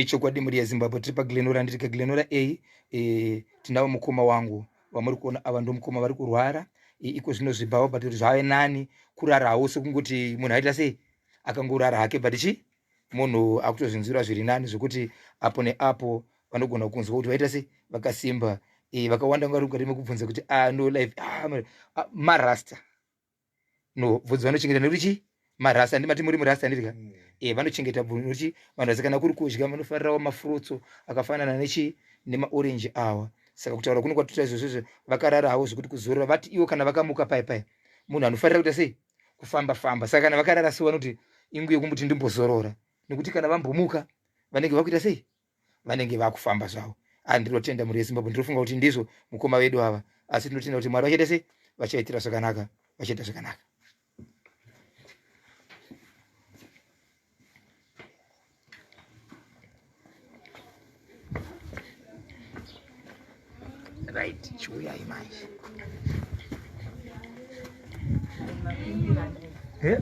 Ichokwadi mhuri yeZimbabwe, tiri paGlenora, ndiri kaGlenora A. E, tinavo mukoma wangu vamuri kuona ava, ndomukoma vari kurwara e, iko zvino zvibhawa, but zvave nani kurarawo sekungoti munhu aita sei akangorara hake, but chi munhu akutozvinzwira zviri nani zvekuti apo neapo vanogona kunzwa kuti vaita sei vakasimba. E, vakawanda vari mukati mekubvunza kuti ah, no life ah, ah, marasta no bvudzi vanochengeta nekuti chii marasta handi mati muri murasta handiti ka mm. e vanochengeta bvudzi nekuti vanhu vasi kana kuri kudya vanofarirawo mafurutso akafanana nechii nemaorenji awa. Saka kutaura kuno kwatoita izvozvo izvo vakarara havo zvekuti kuzorora vati iwo kana vakamuka pai pai munhu anofarira kuita sei kufamba famba. Saka kana vakarara so vanoti ingu yekumbuti ndimbozorora nekuti kana vambomuka vanenge vakuita sei vanenge vakufamba zvavo. Ah, ndinotenda mhuri yeZimbabwe, ndinofunga kuti ndizvo mukoma vedu ava, asi tinotenda kuti Mwari vachaita sei vachaitira zvakanaka, vachaita zvakanaka. Right, chiuyai manje. Eh?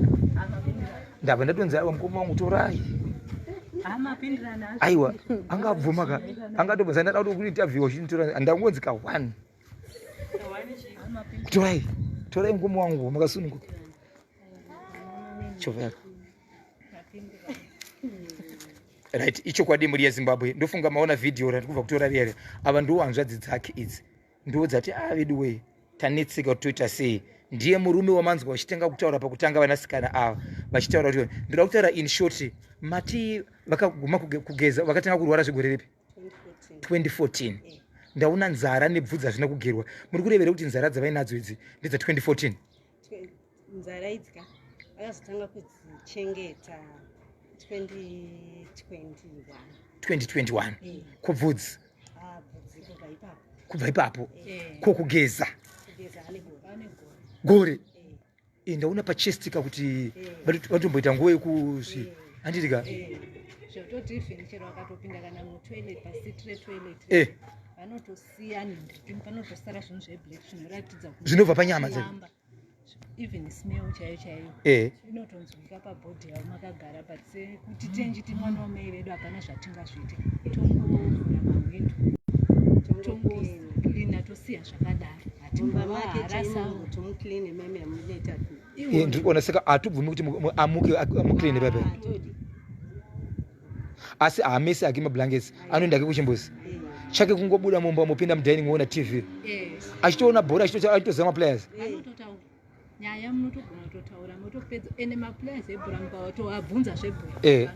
Ndabva ndatonzi aiwa mukoma wangu torai. Aiwa, angabvuma ka. Angatobvunza ndada kuti kuinterview uchinitora ndangonzi ka one. Torai. Torai mukoma wangu makasununguka. Chovha yako. Right, ichokwadi mhuri yeZimbabwe, ndofunga maona vhidhiyo rati kubva kutora riya. Ava ndiwo hanzvadzi dzake idzi, ndiwo dzati a ah, vedu wee tanetseka kuti toita sei. Ndiye murume wamanzwa vachitenga kutaura pakutanga vanasikana ava vachitaura kuti ndoda kutaura in short. Mati vakaguma kugeza vakatanga kurwara zvegore ripi? 2014. Ndaona nzara nebvudzi hazvina kugerwa. Muri kurevere kuti nzara dzavainadzo idzi ndedza 2014? Nzara idzi ka akazotanga kudzichengeta 2021. 2021 eh. Kubvudzi ah, kubva ipapo eh. Ko kugeza gore eh. Ndaona pachestika kuti vatomboita nguva yekuzvi handiti ka zvototi even chero akatopinda kana mutoilet pasitire toilet vanotosiya panotosara zvinhu zveblack zvinoratidza zvinobva panyama dze even smell chaiyo chaiyo eh. inotonzwika pabhodhi yavo makagara, but sekuti tenjiti mwana wamai vedu hapana zvatingazviite, tongovhura mahwindo tongocleana tosiya zvakadaro, hatimbovaharasa. Ndiri kuona saka hatubvumi kuti amuke amucleane pepe, asi haamesi ake mablankets, anoenda ake kuchimbuzi chake, kungobuda mumba mopinda mudining woona TV achitoona bhora, achitoziva maplayers. Nyaya munotogona kutotaura motopedza, ende maplayers ebhora mukawatoabvunza zvebhora eh.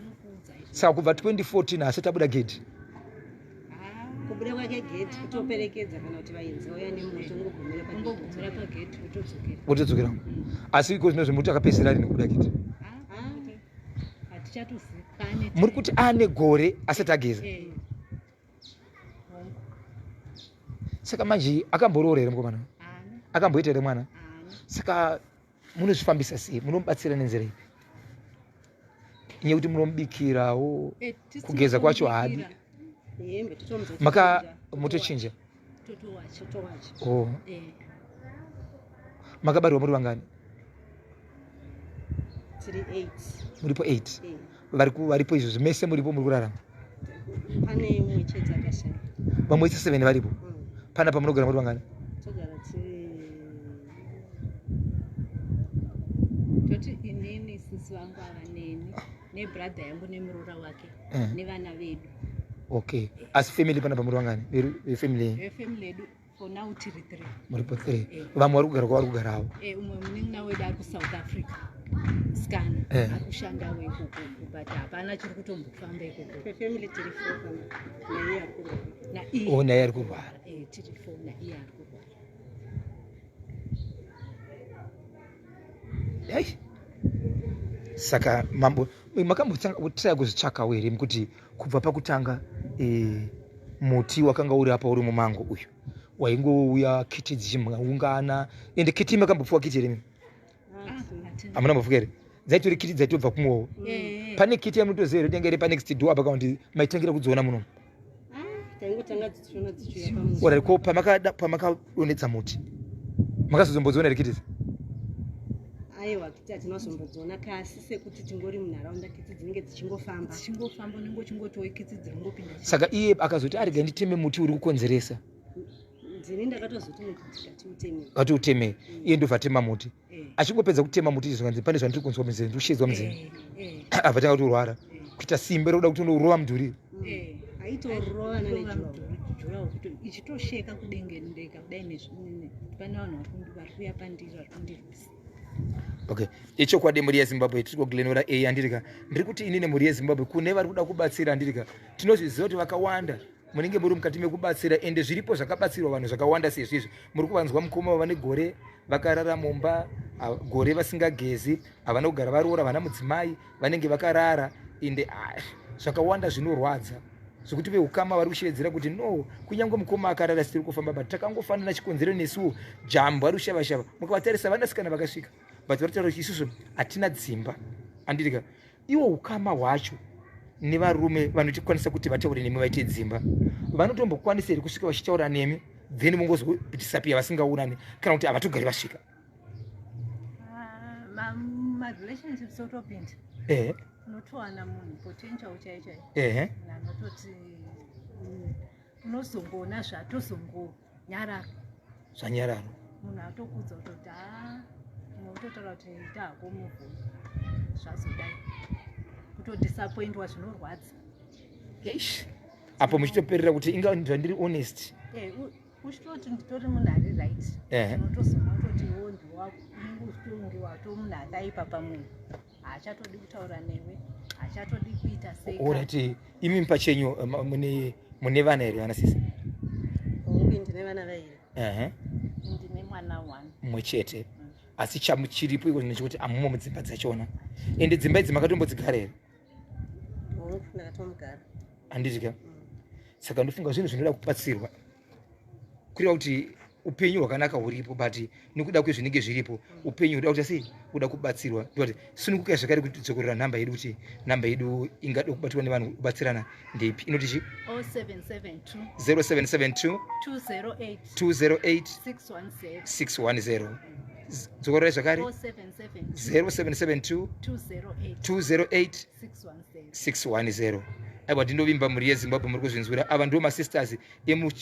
Saka kubva 2014 asati abuda gedhi? Kubuda kwake gate kutoperekedza kana kuti vainzi vauya nemoto, ungogumira pagate wotodzokera. Wotodzokera. Asi iko zvino zvemuti akapedzisira rini kubuda gate? Muri kuti ane gore asati ageza eh. Saka manje akamboroora here mukomana? Akamboita here mwana? Saka munozvifambisa sei? Munomubatsira nenzira ipi? Inyaya yekuti munomubikirawo eh, kugeza kwacho haadi maka motochinja. Oh. Eh. Makabarwa muri vangani? Muripo 8 eh. Varipo izvozvo mese muripo muri kurarama? Vamwe vese 7 varipo. Pana pamunogara muri vangani? Toti inini, sisi vangu ava neni nebrother yangu nemuroora wake eh. nevana vedu. Okay, asi family pana pamuri vangani vefamily yenyu? Vefamily yedu for now tiri three. Muripo three eh. Vamwe vari kugara kwavari kugarawo? Eh, umwe munin'ina wedu ari kuSouth Africa sikana eh. Ari kushandawo ikoko, but hapana chiri kutombofamba ikoko. Oh, naye ari kurwara. Tiri four naiye ari kurwara. Hey. Saka mambo makambotanga kutraya kuzvitsvakawo here kuti kubva pakutanga e, muti wakanga uri apa uri mumango uyu waingouya kiti dzichiungana, ende kiti makambopfuwa kiti here mimi? Hamuna mbofuka here? Dzaitori kiti dzaitobva kumwewo eh. Pane kiti yamunotoziva here yanga iri panext door apa, kana kuti maitangira kudziona muno? Orit, ko pamakadonedza muti makazozombodziona here kiti idzi? Aiwa, kiti hatinazombodziona kasi, sekuti tingori munharaunda, kitsi dzinenge dzichingofamba. Dzichingofamba, unenge uchingotiwo kitsi dziri ngopinda. Saka iye akazoti arega nditeme muti uri kukonzeresa. Ndini ndakatozoti muti tikatiuteme. Vatiuteme, iye ndobva atema muti. Achingopedza kutema muti, zvikanzi pane zvandiri kunzwa munzeve, ndiri kushedzwa munzeve. Abva tanga kutorwara, kuita simba rekuda kuti unorova mudhuri. Aitorova nanejurawo. Ichitosheka kudengendeka kudai, pane vanhu vari kuuya pandiri, vari kundirwisa. Okay, ichokwadi, mhuri yeZimbabwe, tiri kuGlen Norah A, andirika. Ndiri kuti inini, mhuri yeZimbabwe, kune vari kuda kubatsira, andirika, tinozviziva kuti vakawanda munenge muri mukati mekubatsira, ende zviripo zvakabatsirwa vanhu zvakawanda sezvizvi. Muri kuvanzwa mukoma vane gore vakarara mumba, gore vasingagezi, havana kugara varoora, vana mudzimai vanenge vakarara, ende zvakawanda zvinorwadza zvekuti veukama vari kushevedzera kuti no, kunyange mukoma akarara sitiri kufamba, but takangofanana chikonzero nesuwo. Jambo ari kushavashava, mukavatarisa vanasikana vakasvika, but vari kutaura kuti isusu hatina dzimba, andirika. Iwo ukama hwacho nevarume vanotikwanisa kuti vataure nemi vaite dzimba, vanotombokwanisa here kusvika vachitaura nemi, then vongozodisappear vasingaonani, kana kuti havatogari vasvika? Marelationships otopinda. Unotowana munhu potential chaiyo chaiyo. Anototi unozongoona zvatozongonyarara. Zvanyarara. Munhu atokudza kutoti ha, unototaura kuti ita hako muvhu, zvazodai, kutodisappointwa zvinorwadza. Eish. Apo muchitoperera kuti inga zvandiri honest. Uchitoti nditori munhu ari right. Unotozoona kutoti iwo unenge uchitonge wato munhu akaipa pamunhu, haachatodi kutaura newe, haachatodi kuita sei. Alright, imi pachenyu mune vana here, vana sisi? Hongu, ndine vana vairi. Ndine mwana one. Mumwe chete, asi chiripo iko ndechekuti amumo mudzimba dzachona, ende dzimba idzi makatombodzigara here? Hongu, ndakatomugara. Handiti? Saka ndofunga zvinhu zvinoda kubatsirwa, kureva kuti upenyu hwakanaka huripo, but nekuda kwezvinenge zviripo, upenyu huda kuti sei, kuda kubatsirwa. Ndoti sunungukai zvakare kuti dzokorera nhamba yedu, kuti nhamba yedu ingada kubatwa nevanhu kubatsirana ndeipi, inoti chi? 0772. 0772. 208. 208. 610. 610. Dzokorerai zvakare. 0772. 0772. 208. 208. 610. 610. Aiwa, ndinovimba mhuri yeZimbabwe muri kuzvinzwira. Ava ndo masisters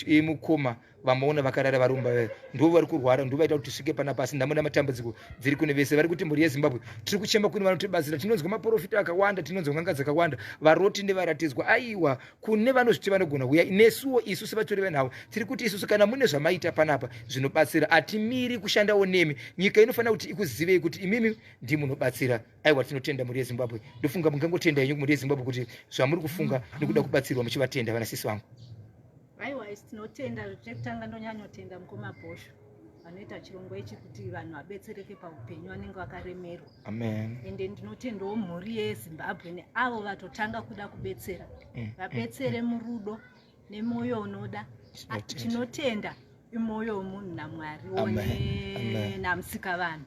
emukoma vamaona vakarara varumba, ndo vari kurwara, ndo vaita kuti tisvike pana pasi. Ndamona matambudziko dziri kune vese vari kuti mhuri yeZimbabwe, tiri kuchema kune vanotibatsira. Tinonzwa maprofita akawanda, tinonzwa nganga dzakawanda, varoti nevaratidzwa. Aiwa, kune vanozviti vanogona kuya nesuwo, isu sevatori venhau tiri kuti isusu kana mune zvamaita panapa zvinobatsira, hatimiri kushandawo nemi. Nyika inofanira kuti ikuzivei kuti imimi ndimunobatsira. Aiwa, tinotenda mhuri yeZimbabwe. Ndofunga mungangotenda henyu mhuri yeZimbabwe kuti zvamuri kufunga nekuda kubatsirwa, muchivatenda vanasisi vangu. Aiwa, isi tinotenda. Chekutanga ndonyanyotenda mukoma Bhosho vanoita chirongwa ichi kuti vanhu vabetsereke paupenyu vanenge vakaremerwa. Amen. Ende ndinotendawo mhuri yeZimbabwe neavo vatotanga kuda kubetsera, vabetsere murudo nemwoyo unoda. Tinotenda. Tinotenda imwoyo wemunhu naMwari. Amen. Amen. Namusika vanhu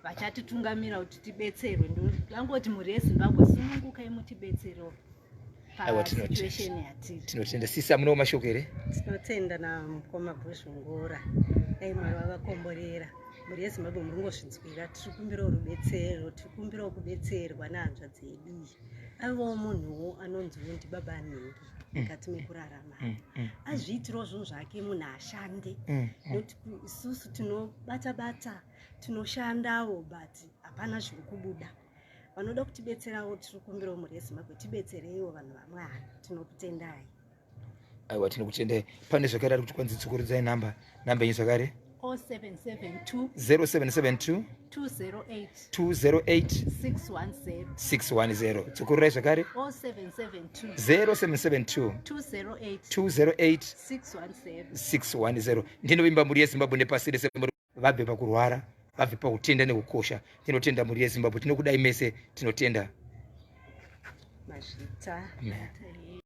vachatitungamira kuti tibetserwe. Ndangoti mhuri yeZimbabwe, sunungukai mutibetserewo Aiwa, tinotenda. pasituation yatiri. Tinotenda. Sisi, amunewo mashoko here? Tinotenda namukoma Bhozhongora, dai Mwari vavakomborera. Mhuri yeZimbabwe, muri ngozvinzwira, tiri kumbirawo rubetsero, tiri kumbirawo kubetserwa nehanzvadzi yedu iyi. Aivawo munhuwo anonziwo ndibaba anhingi mukati mekurarama, azviitirawo zvinhu zvake, munhu ashande, nokuti isusu tinobata bata, tinoshandawo, but hapana zviri kubuda. Vanoda kutibetserawo, tiri kumbirawo mhuri yeZimbabwe, tibetsereiwo vanhu vaMwari, tinokutendai. Aiwa, tinokutendai. Pane zvakare ari kuti kwanzi dzokorodzai nhamba yenyu zvakare. 0772. 0772. 208. 208. 610. 610. Dzokororai zvakare. 0772. 0772. 208. 208. 610. 610. Ndinovimba mhuri yeZimbabwe nepasi rese vabve pakurwara, vabve pakutenda nekukosha. Tinotenda mhuri yeZimbabwe, tinokudai mese, tinotenda. Mazvita. Amen.